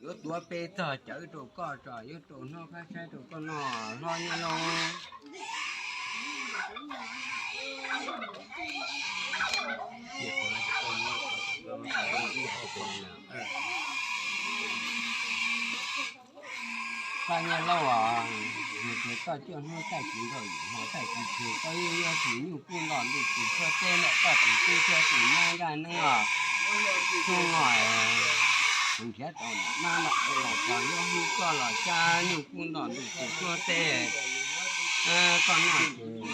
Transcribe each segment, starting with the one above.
Yuav tuav peb txog cawv rau koj tso, yuav rau hnub qab tshaib rau koj noj hlob Nyiaj Lauj. Hlob Nyiaj Lauj os, yog tias koj coj hnub taij tsis nrauj yim hmo taij tsis tseg, koj yeej yuav tus nyuj kub nto ntuj tus suab teb ntawm koj tus tub thiab tus nyab nkaj neeb os. Hnub no kuv nrhiav tau niam mab los los txog yuav hu koj los cab nyuj kub nto ntuj tus suab teb. Koj noj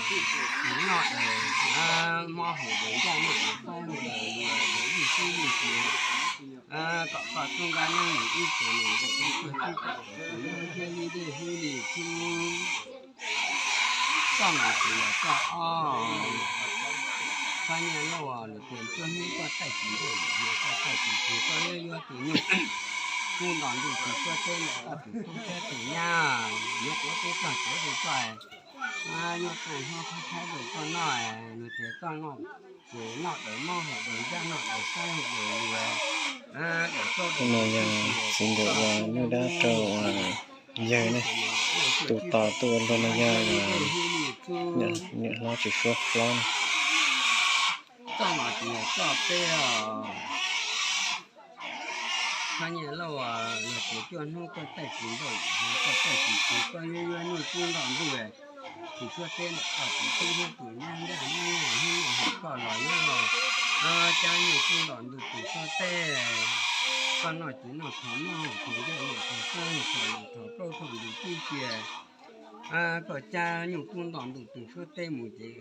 ces noj es mob haus daws ncaj noj es faib haus daws luas daws lij xub lij xiav, kom koj tub nkaj neeb mus ib txhis nus nkaum leej tuaj tsib kaum tawm tus nyob ntiab li dej hub li xub. Koj mas tsis yog koj ob. Hlob Nyiaj Lauj, luag tias cuaj hnub koj taij tsis nrauj yim hmo koj taij tsis tseg, koj yuav yuav tus nyuj kub nto ntuj tus suab teb ntawm koj tus tub thiab tus nyab, yuav tuav peb txog cawv rau koj, yuav rau hnub qab tshaib rau koj noj, luag tias koj noj ces noj daws mob haus daws ncaj noj daws faib haus daws luas. Hnub no yog txiv ntxawm ua nyuj dab rau yawg ne. Tus tos tuaj ua luag no yog niam hlob tsis suab hlob ne. Txoj no tsis yog txoj peb os. Hlob Nyiaj Lauj, luag tias cuaj hnub koj taij tsis nrauj yim hmo koj taij tsis tseg, koj yuav yuav nyuj kub nto ntuj tus suab teb ntawm koj tus tub thiab tus nyab nkaj neeb, hnub no hais koj los yuav los cab nyuj kub nto ntuj tus suab teb. Koj noj ces noj txog mob haus txog ncaj noj txog faib haus txog luas txog plaub txog ntug tib cia. Koj cab nyuj kub nto ntuj tus suab teb mus ces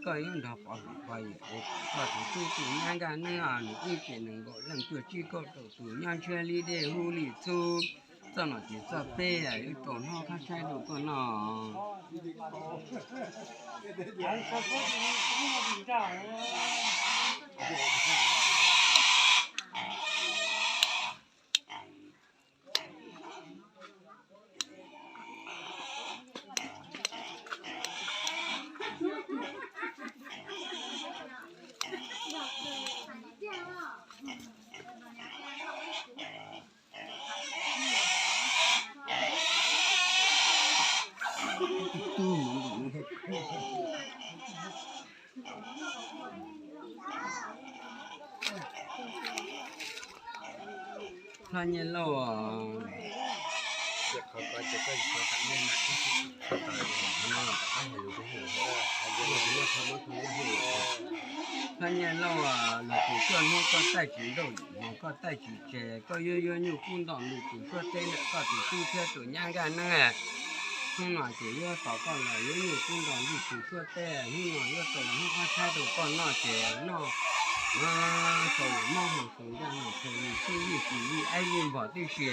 koj yuav nrog pov hwm pov yawm es kom koj tus tub tus nyab nkaj neeb nws ib tsev nees nkaum leej cuaj tsib kaum rau tus nyob ntshiab li dej hub li xub. Txoj no ces txoj peb, yuav rau hnub qab tshaib rau koj noj. Hlob Nyiaj Lauj, Hlob Nyiaj Lauj, luag tias cuaj hnub koj taij tsis nrauj yim hmo koj taij tsis tseg, koj yuav yuav nyuj kub nto ntuj tus suab teb ntawm koj tus tub thiab tus nyab nkaj neeb. Hnub no ces yuav tos koj los yuav nyuj kub nto ntuj tus suab teb, hnub no yuav tau los hnub qab tshaib rau koj noj ces noj tau mob haus tau ncaj noj tau li xub li xis li aib li npog tib si,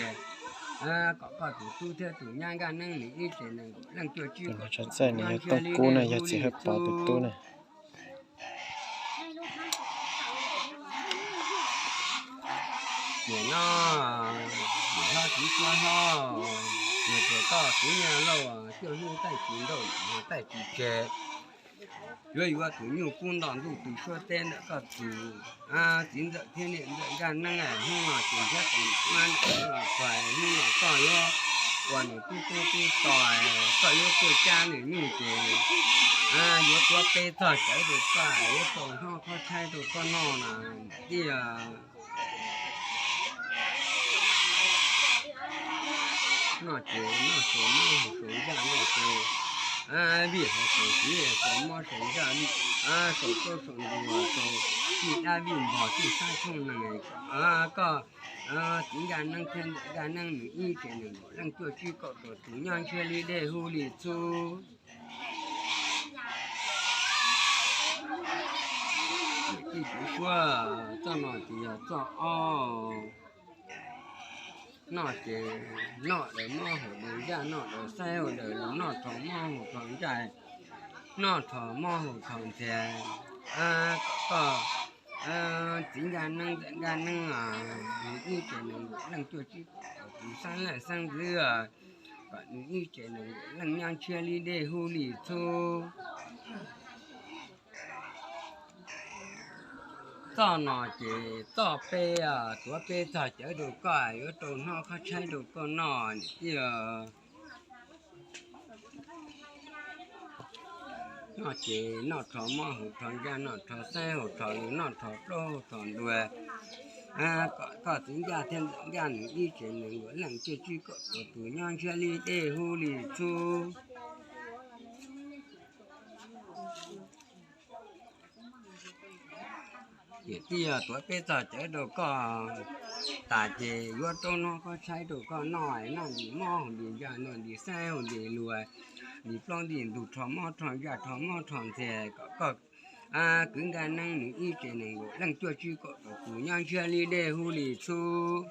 kom koj tus tub thiab tus nyab nkaj neeb nws ib tsev nees nkaum leej cuaj tsib kaum tawm tus nyob ntshiab li dej hub li xub. Nim no niam hlob txiv suab hlob, nws tias koj txiv Nyiaj Lauj, cuaj hnub taij tsis nrauj yim hmo taij tsis tseg, yuav yuav tus nyuj kub nto ntuj tus suab teb ntawm koj tus txiv ntxawm thiab niam ntxawm nkaj neeb, hnub no ces nrhiav tau niam mab los txog, hnub no koj yuav ua nws tub tub tub to, koj yuav tuaj cab nws nyuj ces yuav tuav peb txog cawv rau koj, yuav rau hnub qab tshaib rau koj noj na. Tij noj ces noj tau mob haus tau ncaj noj tau, vij haus tau siv tau mob tau ncaj, tau plaub tau ntug tau, vij dab vij npog tij sab thooj nees, koj txiv nkaj neeb thiab ntxawm nkaj neeb nws ib tsev nees nkaum leej cuaj tsib kaum tawm tus nyob ntshiab li dej hub li xub. Niam tij txiv suab, txoj no ces yog txoj ob. Noj ces noj daws mob haus daws ncaj, noj daws faib haus daws lus, noj thaum mob haus thaum ncaj, noj thaum mob haus thaum ntxiag. Kom koj txiv nkaj neeb ntxawm nkaj neeb, nws ib tsev nees nkaum leej cuaj tsib kaum tawm tus xeeb leej xeeb ntxwv, kom nws ib tsev nees nkaum leej nyob ntshiab li dej hub li xub. Txoj no ces txoj peb, tuav peb txog cawv rau koj, yuav rau hnub qhob tshaib rau koj noj niam tij. Noj ces noj rho mob, haus rho ntsaj, noj rho xaib, haus rho lus, noj rho plaub, haus rho ntuas. Koj txiv ncaj thiab ntxawm ncaj, nws ib tsev nees nkaum leej, cuaj tsib kaum tawm tus, nyob ntshiab li dej hub li txhub. Niam tij, tuav peb txog cawv rau koj tas ces yuav rau hnub qhob tshaib rau koj noj, noj ntim mob, haus ntim ntsaj, noj ntim xaib, haus ntim lus, ntim plaub ntim ntug, rho mob rho ntsaj, rho mob rho ntxhias, kom koj kwv nkaj neeb, nws ib tsev nees nkaum leej, cuaj tsib kaum tawm tus, nyob ntshiab li dej hub li txhub.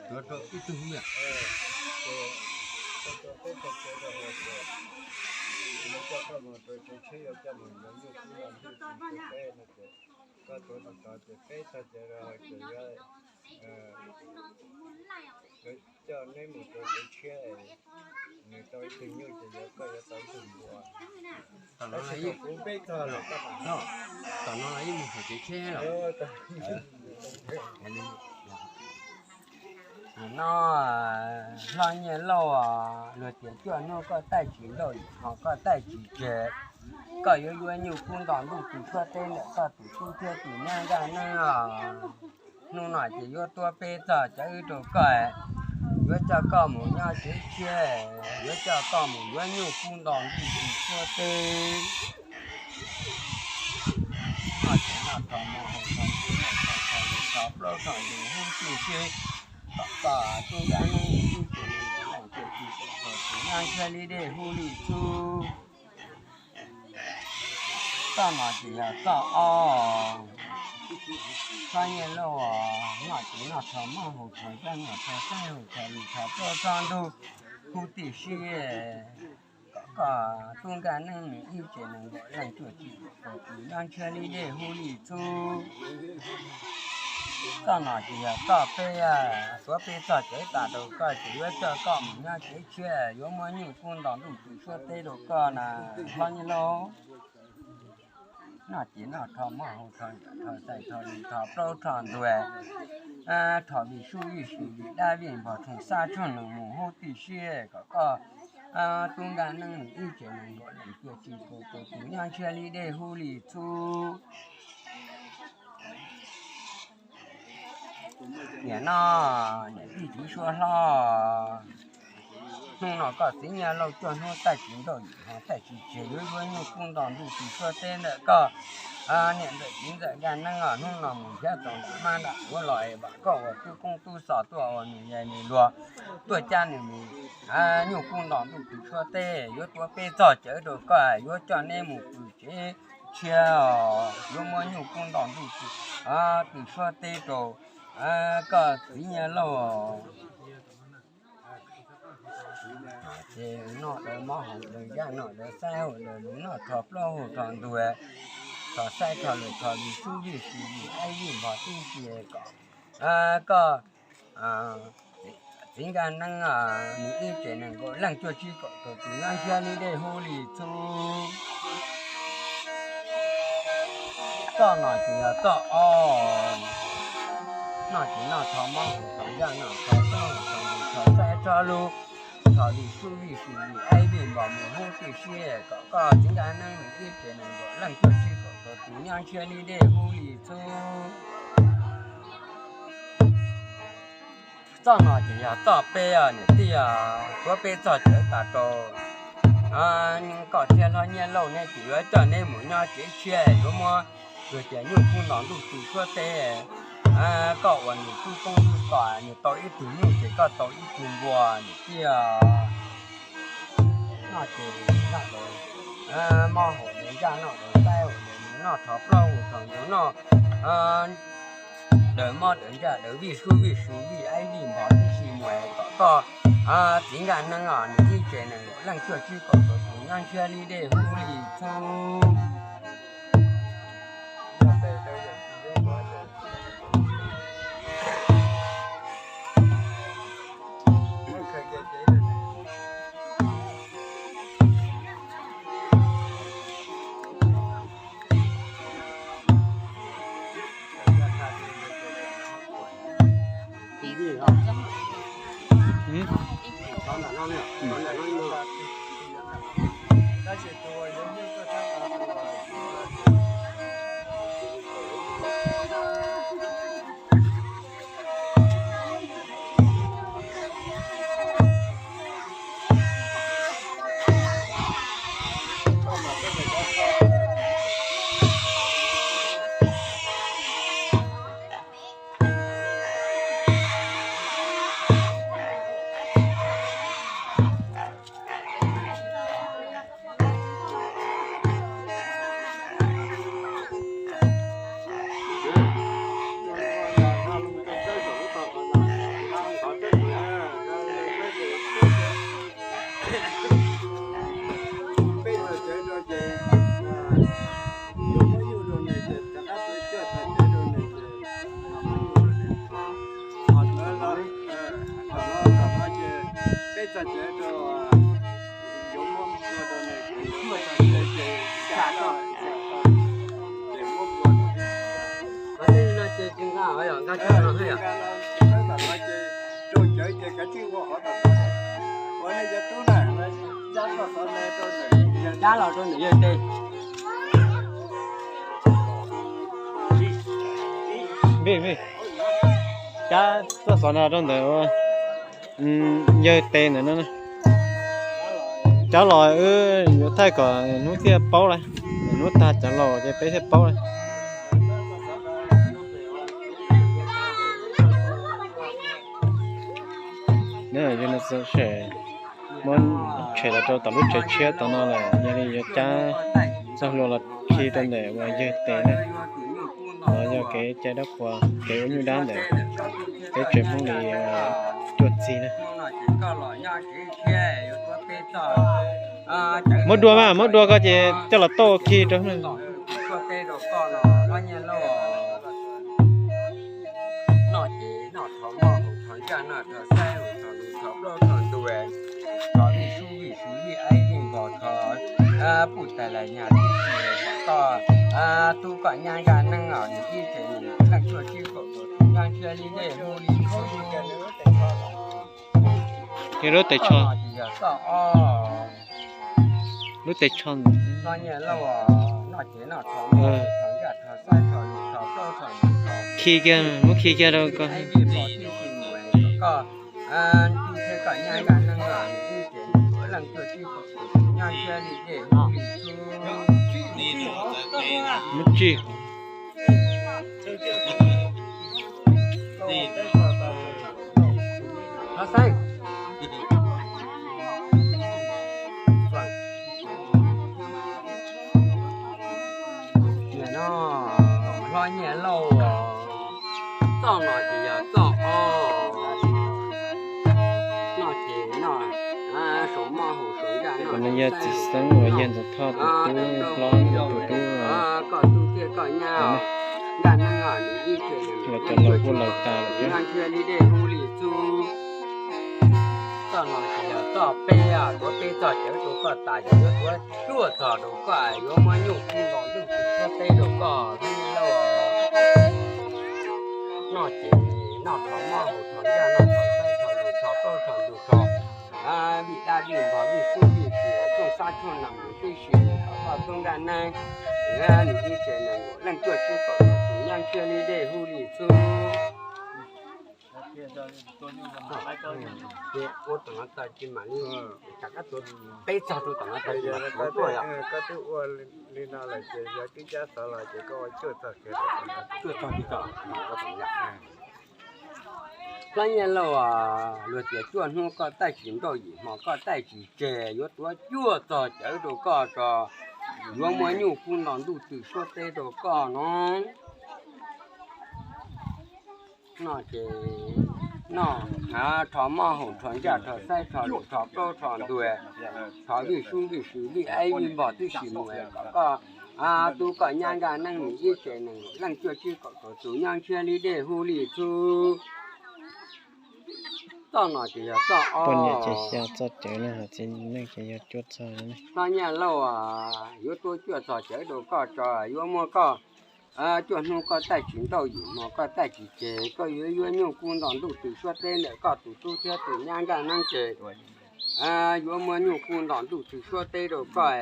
Tuav rau ib tug hwj yam. Koj tuav tau ces peb txog cawv rau ces yuav coj neb mus rau tsev tshiab, nws tau ib tug nyuj ces yuav koj yuav tau ib tug npua. Tam no los yeej mus hauv tsev tshiab los? No, hlob Nyiaj Lauj, luag tias cuaj hnub koj taij tsis nrauj, ho koj taij tsis tseg, koj yuav yuav nyuj kub nto ntuj tw suab teb ntawm koj tus tub thiab tus nyab nkaj neeb os. Hnub no ces yuav tuav peb txog cawv rau koj, yuav coj koj mus nyob tsev tshiab, yuav coj koj mus yuav nyuj kub nto ntuj tw suab teb. Noj ces noj rho mob, haus rho ntsaj, noj rho xaib, haus rho lus, rho plaub rho ntug huv tib si, kom koj tub nkaj neeb ib tsev nees nkaum leej, cuaj tsib kaum tawm tus, nyob ntshiab li dej hub li txhub. Txoj no ces yog txoj ob. Hlob Nyiaj Lauj, noj ces noj rho mob, haus rho ntsaj, noj rho xaib, haus rho lus, rho plaub rho ntug huv tib si, kom koj tub nkaj neeb nws ib tsev nees nkaum leej, cuaj tsib kaum tawm tus, nyob ntshiab li dej hub li txhub. Txoj no ces yog txoj peb, tuav peb txog cawv tas rau koj ces yuav coj koj mus nyob tsev tshiab, yuav muab nyuj kub nto ntuj tw suab teb rau koj na, hlob Nyiaj Lauj. Noj ces noj rho mob, haus rho ntsaj, rho xaib, rho lus, rho plaub rho ntug, rho vij sub vij sw, vij dab vij npog, tshooj xab tshooj nees mus huv tib si, kom koj tub nkaj neeb nws ib tsev nees nkaum leej, cuaj tsib kaum tawm tus, nyob ntshiab li dej hub li txhub. Niam no, niam tij txiv suab hlob, hnub no koj txiv Nyiaj Lauj cuaj hnub taij tsis nrauj, yim hmo taij tsis tseg, yuav yuav nyuj kub nto ntuj tw suab teb ntawm koj niam ntxawm txiv ntxawm nkaj neeb os. Hnub no mus nrhiav tau nram mab nram suav los es vam koj ua tub koob tub xos tuaj ua nws yais nws luag, tuaj cab nws mus nyuj kub nto ntuj tw suab teb. Yuav tuav peb txog cawv rau koj, yuav coj neb mus pw tsev tshiab, yuav muab nyuj kub nto ntuj tw suab teb rau koj txiv Nyiaj Lauj. Ces noj daws mob, haus daws ntsaj, noj daws xaib, haus daws lus, noj rho plaub, haus rho ntug, rho xaib, rho lus, rho vij sub vij sw, vij aib vij npog tib si, kom koj txiv nkaj neeb nws ib tsev nees nkaum leej, cuaj tsib kaum tawm tus, nyob ntshiab li dej hub li txhub. Txoj no ces yog txoj ob. Noj ces noj rho mob, haus rho ntsaj, noj rho plaub, haus rho ntug, rho xaib, rho lus, rho vij sub vij sw, vij aib vij npog mus huv tib si, kom koj txiv nkaj neeb nws ib tsev nees nkaum leej, cuaj tsib kaum tawm tus, nyob ntshiab li dej hub li txhub. Txoj no ces yog txoj peb, niam tij, tuav peb txog cawv tas rau koj thiab hlob Nyiaj Lauj, neb ces yuav coj neb mus nyob tsev tshiab, yuav muab luag tias nyuj kub nto ntuj tw suab teb. Koj ua nws tub koob tub xos, nws tau ib tug nyuj ces koj tau ib tug npua, niam tij. Noj ces noj daws mob, haus daws ntsaj, noj daws xaib, haus daws lus, noj rho plaub, haus rho ntug, noj daws mob daws ntsaj, daws vij sub vij sw, vij aib vij npog tib si mus, kom koj txiv nkaj neeb nws ib tsev nees nkaum leej, cuaj tsib kaum tawm tus, Nyob ntshiab li dej hub li txhub. Cab los rau ntawm yawg tes. Cab tuaj xov no rau ntawm yawg tes ntawm no. Cab los wb yuav thaij kom hnub thiaj paub lawm, hnub tag cov laus ces peb thiaj paub lawm. Nws tshem los rau tom lub tsev tshiab tom no lawm, yog li yuav cab txoj hlua los khi rau ntawm uas yawg tes na. Los yog kev cai dab qhuas, kev ua nyuj dab ntawm peb tsev Hmoob li cuaj txig na. Muab dua mas, muab dua ko ces coj los tauj khi rau. Lub tes tsho, lub tes tsho. Khi kiag, muab khi kiag rau ko. Muab tsis. Hlob Nyiaj Lauj, txoj no ces yog txoj ob. Noj ces noj, saum mob hauv saum ncaj noj. Yog txiv xeeb uas yog Ntxoov Thoj tus tub hlob tus tub. Koj tub thiab koj nyab ncaj neeb os, nws ib txhis los cov laus kuj laus tas lawm thiab. Noj ntshiab li dej hub li txhub. Txoj no ces yog txoj peb, tuav peb txoj cawv rau koj tas, yuav tuav cuaj txog rau koj, yuav muab nyuj kub nto ntuj twm suab teb rau koj, Hlob Nyiaj Lauj. Noj ces noj txog mob hauv txog ncaj, noj txog xaib txog lus txog plaub txog ntug txog vij dab vij npog vij xub vij txiv, txooj xab txooj nam mus tib si, koj tub ncaj neeb, nws ib txhis nws leej tuaj sib kaum tus, noj ntshiab li dej hub li txhub. Ua tom no tag ces mam li rov qab tuav peb txog rau tom no tag ces mam tuaj yom. Koj twb ua li no lawm ces yog twb cab xov los ces koj ua cuaj txog kiag, cuaj txog li txog. Hlob Nyiaj Lauj, luag tias cuaj hnub koj taij tsis nrauj, yim hmo koj taij tsis tseg, yuav tuav cuaj txog cawv rau koj tso, yuav muab nyuj kub nto ntuj twm suab teb rau koj no. No ces noj, rho mob haus, rho ntsaj, rho xaib, rho lus, rho plaub, rho ntug, rho vij sub vij sw, vij aib vij npog tib si mus es kom koj tub koj nyab nkaj neeb nws ib tsev nees nkaum leej cuaj tsib kaum tawm tus nyob ntshiab li dej hub li txhub. Txoj no ces yog txoj ob. Txoj cawv no txiv neej ces yog cuaj txog. Hlob Nyiaj Lauj, yuav tuav cuaj txog cawv rau koj tso, yuav muab koj cuaj hnub koj taij tsis nrauj, yim hmo koj taij tsis tseg, koj yuav yuav nyuj kub nto ntuj tw suab teb ntawm koj tus tub thiab tus nyab nkaj neeb ces yuav muab nyuj kub nto ntuj tw suab teb rau koj.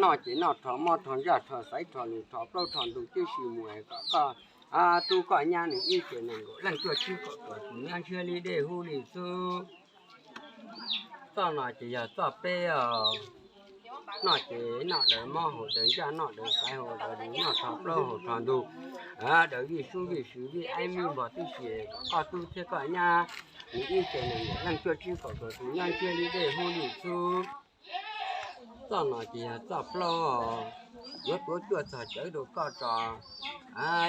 Noj ces noj rho mob rho ntsaj rho xaiv rho lus rho plaub rho ntug tib si mus es kom koj tub koj nyab nws ib tsev nees nkaum leej cuaj tsib kaum tawm tus nyob ntshiab li dej hub li txhub. Txoj no ces yog txoj peb os. Noj ces noj daws mob haus daws ntsaj, noj daws xaiv haus daws lus, noj rho plaub haus rho ntug, daws vij sub vij sw vij aib vij npog tib si kom koj tub thiab koj nyab nws ib tsev nees nkaum leej cuaj tsib kaum tawm tus nyob ntshiab li dej hub li txhub. Txoj no ces yog txoj plaub, yuav tuav cuaj txog cawv rau koj tso,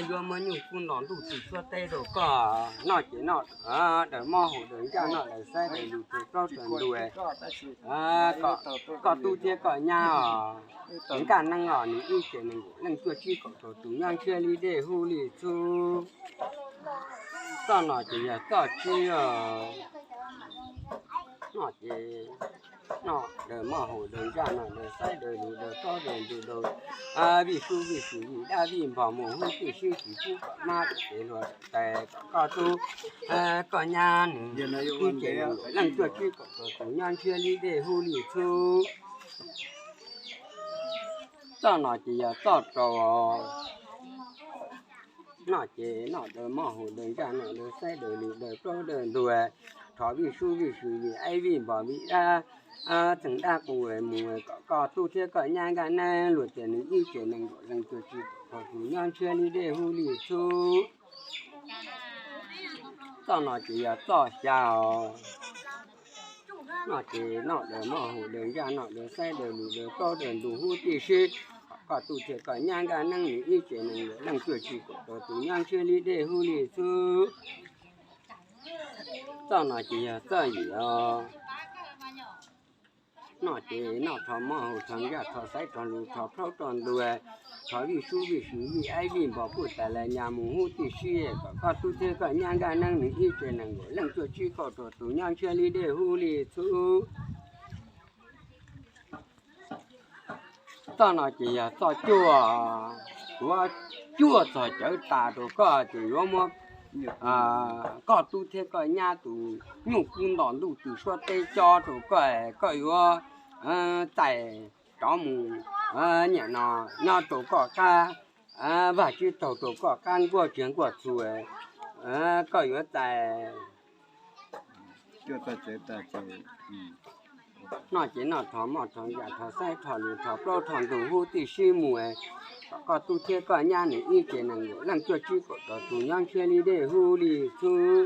yuav muab nyuj kub nto ntuj tw suab teb rau koj. Noj ces noj daws mob haus daws ntsaj, noj daws xaiv daws lus rau plaub rau ntug, koj tub thiab koj nyab os, nkaj neeb os, nws ib tsev nees nkaum leej cuaj tsib kaum tawm tus nyob ntshiab li dej hub li txhub. Txoj no ces yog txoj tsib os. Noj ces noj daws mob haus daws ntsaj, noj daws xaiv daws lus daws plaub daws ntug daws vij sub vij sw vij dab vij npog mus hub tib si tsis pub kom mab kom kev hlua tais kom koj tub koj nyab nws ib tsev nees nkaum leej cuaj tsib kaum tawm tus nyob ntshiab li dej hub li txhub. Txoj no ces yog txoj rau os. Noj ces noj daws mob haus daws ntsaj, noj daws xaiv daws lus daws plaub daws ntug, rho vij sub vij sw vij aib vij npog vij dab txeem dab qus mus kom koj tub thiab koj nyab nkaj neeb luag tias nws ib tsev nees nkaum leej cuaj tsib kaum tawm tus nyob ntshiab li dej hub li txhub. Txoj no ces yog txoj xya os. Noj ces noj daws mob haus daws ntsaj, noj daws xaiv daws lus daws plaub daws ntug hub tib si kom koj tub thiab koj nyab nkaj neeb nws ib tsev nees nkaum leej cuaj tsib kaum tawm tus nyob ntshiab li dej hub li txhub. Txoj no ces yog txoj yim os. Noj ces noj rho mob haus rho ntsaj rho xaiv rho lus rho plaub rho ntug, rho vij sub vij sw vij aib vij npog puj tais las nyas mus hub tib si kom koj tub thiab koj nyab nkaj neeb nws ib tsev nees nkaum leej cuaj tsib kaum tawm tus nyob ntshiab li dej hub li txhub. Txoj no ces yog txoj cuaj, tuav cuaj txog cawv tas rau koj ces yuav muab koj tub thiab koj nyab tus nyuj kub nto ntuj tw suab teb cob rau koj, koj yuav txais rov mus nyiam no nyob rau koj qab, vaj tsib taug rau koj qab nkuaj tsiaj nkuaj txhu, koj yuav txais noj ces noj rho mob rho ntsaj rho xaiv rho lus rho plaub rho ntug hub tib si mus, kom koj tub thiab koj nyab nws ib tsev nees nkaum leej cuaj tsib kaum tawm tus nyob ntshiab li dej hub li txhub.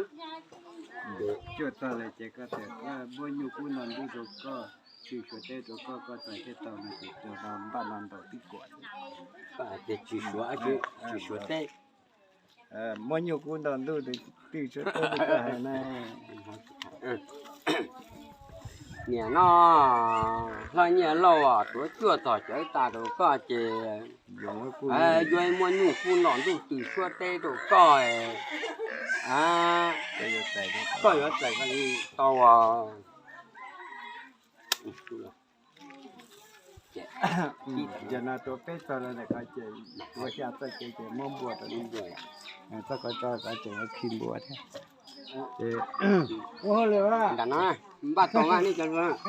Cuaj txog lawm ces koj tias muab nyuj kub nto ntuj rau koj, tw suav teb rau koj, koj txais thiaj tau no ces npaj no ntaus tib kuam. Ces tsis suav, tsis suav teb. Muab nyuj kub nto ntuj tw suav teb rau koj hais na. Niam no, Hlob Nyiaj Lauj, tuav cuaj txog cawv tas rau koj ces yuav muab nyuj kub nto ntuj tw suav teb rau koj, koj yuav txais tau. Ces no tuav peb txog lawm ntawm ko ces tuav xya txoj kev ces muab npua rau, txoj ko tso ko ces yuav khi npua thiab. Ces ua hauj lwm, npaj tau nej cov